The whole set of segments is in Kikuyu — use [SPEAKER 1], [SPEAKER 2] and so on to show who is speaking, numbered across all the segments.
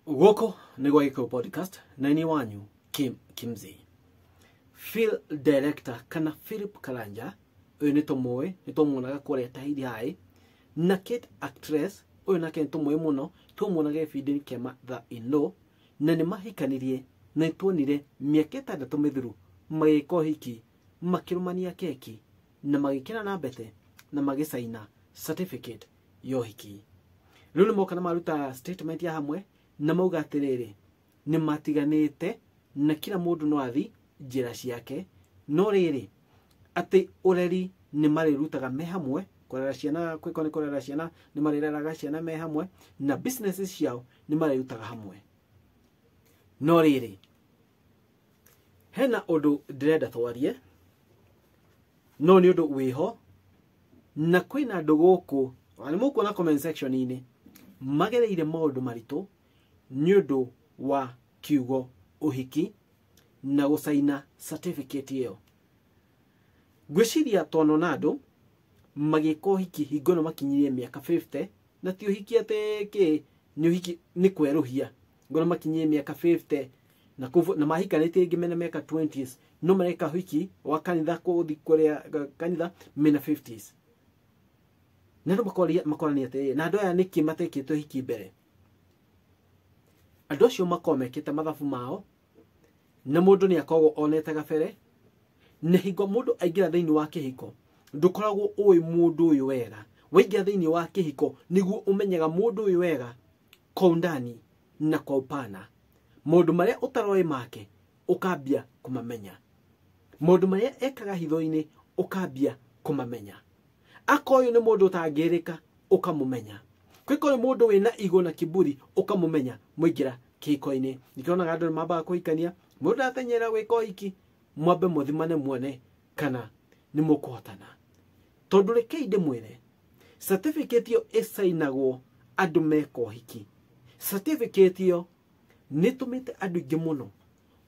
[SPEAKER 1] Gũkũ nĩ gwa Gĩkũyũ Podcast na nĩ wanyu Kim Kimzi. Phil Director kana Philip Karanja ũyũ nĩ tũmũĩ, nĩ tũmuonaga kũrĩa Tahidi High, na Kate Actress ũyũ nake nĩ tũmũĩ mũno, tũmuonaga gĩbindi-inĩ kĩa Mother in Law, na nĩ mahikanirie na nĩ tuonire mĩaka 6 mĩthiru magĩka ũhiki, makĩrũmania keki na magĩkĩra na mbete na magĩcaina certificate ya ũhiki. Rĩu nĩ moka na maruta statement ya hamwe na mauga atĩrĩrĩ, nĩ matiganĩte na kila mũndũ no athi njĩra ciake, no rĩrĩ atĩ ũreri nĩ marĩrutaga me hamwe, kũrera ciana kwĩko nĩ kũrera ciana, nĩ marĩreraga ciana me hamwe, na businesses ciao nĩ marĩrutaga hamwe. No rĩrĩ, hena ũndũ ndĩrenda twarie, no nĩ ũndũ wĩho, na kwĩna andũ gũkũ, na nĩ mũkuona comment section-inĩ, magereire maũndũ maritũ nĩ ũndũ wa kiugo ũhiki na gũcaina certificate ĩyo. Ngwĩciria twanona andũ magĩka ũhiki hingo ĩno makinyirie mĩaka 50, na ti ũhiki atĩ kĩ, nĩ ũhiki nĩ kwerũhia. Hingo ĩno makinyirie mĩaka 50 na koguo, na mahikanĩtie rĩngĩ mena mĩaka 20s, no mareka ũhiki wa kanitha kũthi kũrĩa kanitha mena 50s. Na andũ makorania atĩrĩrĩ, na andũ aya nĩkĩ matekĩte ũhiki mbere? Andũ acio makoragwo mekĩte mathabu mao, na mũndũ nĩ akoragwo onete gabere, na hingo mũndũ aingĩra thĩinĩ wa kĩhiko, ndũkoragwo ũĩ mũndũ ũyũ wega. Waingĩra thĩinĩ wa kĩhiko nĩguo ũmenyaga mũndũ ũyũ wega kwa undani na kwa upana. Maũndũ marĩa ũtaroĩ make ũkambia kũmamenya, maũndũ marĩa ekaga hitho-inĩ ũkambia kũmamenya. Akorwo ũyũ nĩ mũndũ ũtangĩrĩka ũkamũmenya, kwĩko nĩ mũndũ wĩna igo na kiburi ũkamũmenya mũingĩra kĩhiko-inĩ. Nĩkĩonaga andũ mambaga kũhikania, mũndũ ndatenyera gwĩka ũhiki, mwambe mũthimane muone kana nĩ mũkũhotana. Tondũ rekei ndĩmwĩre, certificate ĩyo ĩcainagwo andũ meka ũhiki. Certificate ĩyo nĩ ĩtũmĩte andũ aingĩ mũno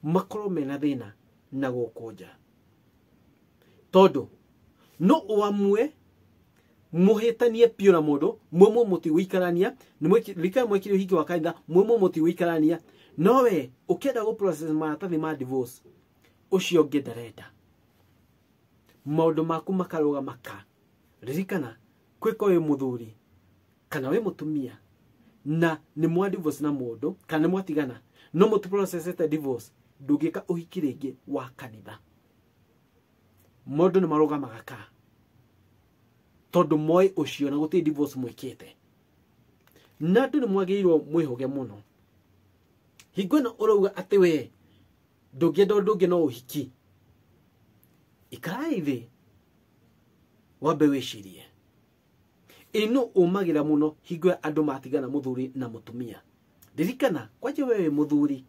[SPEAKER 1] makorwo mena thĩna na gũkũ nja, tondũ no ũamue mũhĩtanie biũ na mũndũ, mwĩmwe mũtigũikarania, ririkana mwekire ũhiki wa kanitha, mwĩmwe mũtigũikarania, no we ũkĩenda gũ process maratathi ma divorce, ũcio ũngĩ ndarenda, maũndũ maku makarũgama ka. Ririkana kwĩka wĩ mũthuri kana wĩ mũtumia na nĩ mwa divorce na mũndũ kana nĩ mwatigana, no mũti processete divorce, ndũngĩka ũhiki rĩngĩ wa kanitha. Maũndũ nĩ marũgamaga ka, tondũ moĩ ũcio na gũtirĩ divorce mwĩkĩte. Na andũ nĩ mwagĩrĩirwo mwĩhũge mũno. Hingo ĩno ũrauga atĩ we ndũngĩenda ũndũ ũngĩ no ũhiki, ikarai thĩ wambe wĩcirie. Ĩno ũmagĩra mũno hingo ĩrĩa andũ matigana mũthuri na mũtumia. Ririkana kwanja we wĩ mũthuri,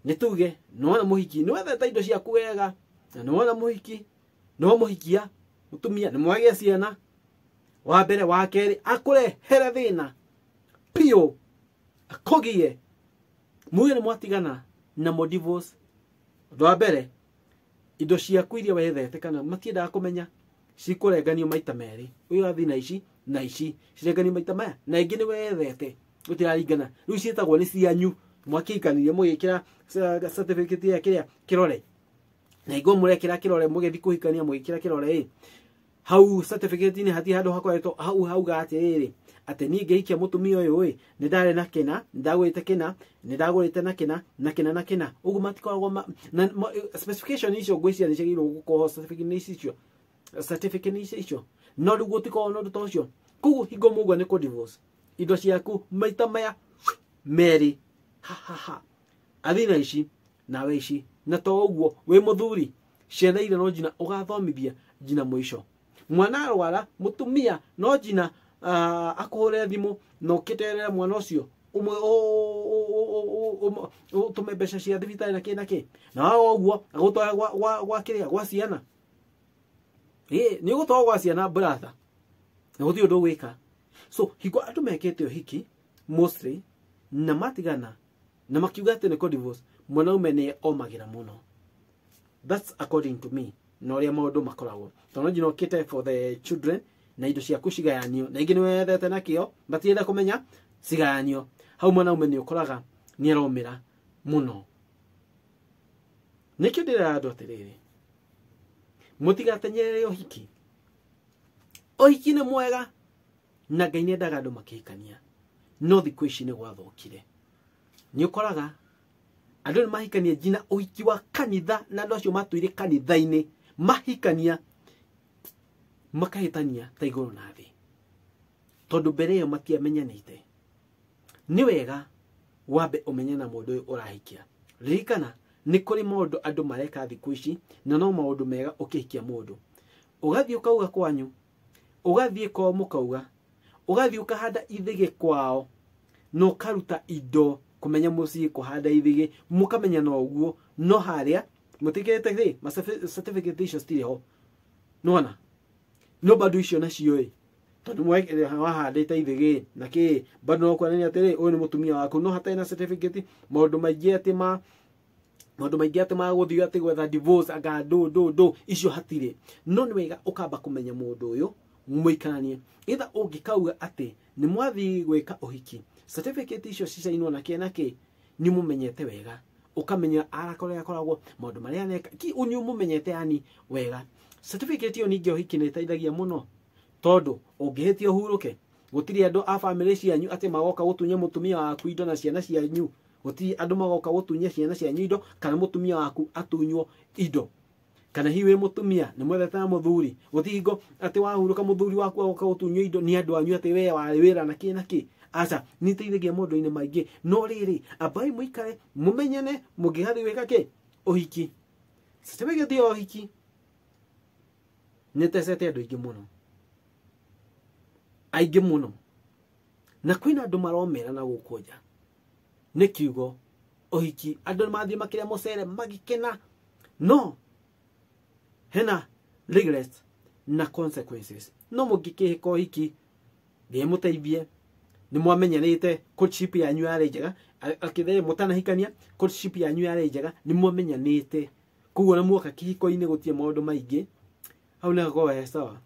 [SPEAKER 1] nĩ tuge nĩ wona mũhiki, nĩ wethete indo ciaku wega, na nĩ wona mũhiki, nĩ wamũhikia mũtumia, nĩ mwagĩa ciana, wa mbere wa kerĩ akũrehere thĩna biũ, akũgie, muge nĩ mwatigana na mo divorce. Ũndũ wa mbere, indo ciaku iria wethete kana matiendaga kũmenya, cikũrenganio maita merĩ, ũyũ athiĩ na ici na ici, cirenganio maita maya, na ingĩ nĩ wethete, gũtiraringana, rĩu ciĩtagwo nĩ cianyu, mwakĩikanirie mũgĩkĩra certificate ya kĩrĩa kĩrore, na ingĩ mũrekĩra kĩrore mũgĩthiĩ kũhikania mũgĩkĩra kĩrore ĩ hau certificate-inĩ hatirĩ handũ hakoretwo hau hauga atĩrĩrĩ, atĩ niĩ ngĩhikia mũtumia ũyũ ĩ, nĩ ndarĩ na kĩna, nĩ ndagũrĩte kĩna, nĩ ndagũrĩte na kĩna, na kĩna na kĩna. Ũguo matikoragwo na specification icio ngwĩciria nĩ ciagĩrĩirwo gũkorwo certificate-inĩ icio, certificate-inĩ icio, no rĩu gũtikoragwo na ũndũ ta ũcio. Koguo hingo mũgua nĩ kũ divorce indo ciaku maita maya merĩ, ha ha ha, athi na ici nawe ici, na to ũguo wĩ mũthuri, ciana iria no nginya ũgathomithia nginya mũico. Mwana arwara, mũtumia no nginya akũhũre thimũ na ũkĩterere mwana ũcio, ũtũme mbeca cia thibitarĩ na kĩ na kĩ, na waga ũguo agũtware gwa kĩrĩa, gwa ciana. Ĩ, nĩ ũgũtwarwo gwa ciana brother, na gũtirĩ ũndũ ũgwĩka. So hingo andũ mekĩte ũhiki mostly na matigana na makiuga atĩ nĩ kũ divorce, mwanaume nĩ omagĩra mũno. That's according to me na ũrĩa maũndũ makoragwo, tondũ no nginya ũkĩte for the children na indo ciaku cigayanio, na ingĩ nĩ wethete nakĩo matirenda kũmenya cigayanio. Hau mwanaume nĩ ũkoraga nĩ aromĩra mũno. Nĩkĩo ndĩrera andũ atĩrĩrĩ, mũtigatenyerere ũhiki. Ũhiki nĩ mwega na Ngai nĩendaga andũ makĩhikania, no thikũ ici nĩ gwathũkire. Nĩ ũkoraga andũ nĩ mahikania nginya ũhiki wa kanitha, na andũ acio matũire kanitha-inĩ mahikania makahĩtania ta igũrũ na thĩ, tondũ mbere ĩyo matiamenyanĩte. Nĩ wega wambe ũmenye na mũndũ ũyũ ũrahikia. Ririkana nĩ kũrĩ maũndũ andũ mareka thikũ ici, na no maũndũ mega ũkĩhikia mũndũ. Ũgathiĩ ũkauga kwanyu, ũgathiĩ kwao mũkauga, ũgathiĩ ũkahanda ithĩgĩ kwao, na ũkaruta indo kũmenya mũciĩ kũhanda ithĩgĩ, mũkamenya no ũguo, no harĩa mũtikĩrĩte thĩ, ma certificate icio citirĩ ho. Nĩwona? No bado icio nacio ĩ, tondũ wahandĩte ithĩgĩ na kĩ, bado no kuonania atĩrĩ ũyũ nĩ mũtumia waku, no hatarĩ na certificate. Maũndũ maingĩ atĩ ma maũndũ maingĩ atĩ ma gũthiĩ atĩ gwetha divorce anga ndũ ndũ ndũ icio hatirĩ. No nĩ wega ũkamba kũmenya mũndũ ũyũ mũikaranie, either ũngĩkauga atĩ nĩ mwathiĩ gwĩka ũhiki, certificate icio cicainwo na kĩ na kĩ, nĩ mũmenyete wega, ũkamenya arakorwo akoragwo maũndũ marĩa aneka ki, nĩ ũmũmenyete yani wega. Certificate ĩyo ningĩ ũhiki nĩ ĩteithagia mũno, tondũ ũngĩhĩtia ũhurũke, gũtirĩ andũ a bamĩrĩ cianyu atĩ magoka gũtunya mũtumia waku indo na ciana cianyu. Gũtirĩ andũ magoka gũtunya ciana cianyu indo, kana mũtumia waku atunywo indo. Kana hihi wĩ mũtumia nĩ mwendete na mũthuri, gũtirĩ hingo atĩ wahurũka mũthuri waku agoka gũtunywo indo nĩ andũ anyu atĩ we warĩ wĩra na kĩ na kĩ. Aca, nĩ iteithagia maũndũ-inĩ maingĩ. No rĩrĩ, ambai mũikare mũmenyane mũngĩgathiĩ gwĩka kĩ ũhiki. Certificate ya ũhiki nĩ ĩtecete andũ aingĩ mũno, aingĩ mũno, na kwĩna andũ maromera na gũkũ nja nĩ kiugo ũhiki. Andũ mathiĩ makĩrĩa mũcere magĩkena, no hena regrets na consequences. No mũngĩkĩhĩka ũhiki, Ngai mũteithie, nĩ mwamenyanĩte, courtship yanyu yarĩ njega, akĩthe mũtanahikania, courtship yanyu yarĩ njega, nĩ mwamenyanĩte, koguo na muoka kĩhiko-inĩ gũtirĩ maũndũ maingĩ, hau nĩ hakoragwo he sawa.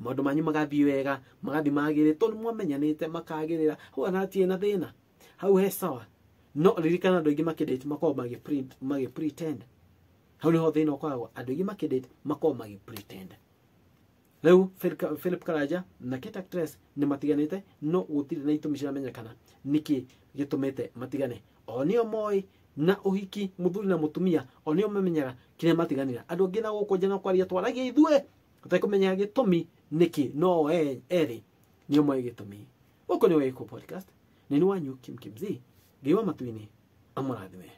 [SPEAKER 1] Maũndũ manyu magathiĩ wega, magathiĩ magĩrĩte, tondũ nĩ mwamenyanĩte makagĩrĩra, hau ona hatirĩ na thĩna, hau he sawa. No ririkana andũ aingĩ makĩdate makoragwo magĩ-pretend. Hau nĩho thĩna ũkoragwo, andũ aingĩ makĩdate makoragwo magĩ-pretend. Rĩu Philip Karanja na Kate Actress nĩ matiganĩte, no gũtirĩ na itũmi ciramenyekana nĩkĩ gĩtũmĩte matigane. O nĩo moĩ na ũhiki mũthuri na mũtumia, o nĩo mamenyaga kĩrĩa matiganĩra. Andũ angĩ na gũkũ nja no kwaria twaragia ithuĩ tũtekũmenya gĩtũmi nĩkĩ, no erĩ nĩo moĩ gĩtũmi. Gũkũ nĩ Wĩkũ Podcast, nĩ wanyu Kim Kimzee. Ngai wa matu-inĩ amũrathime.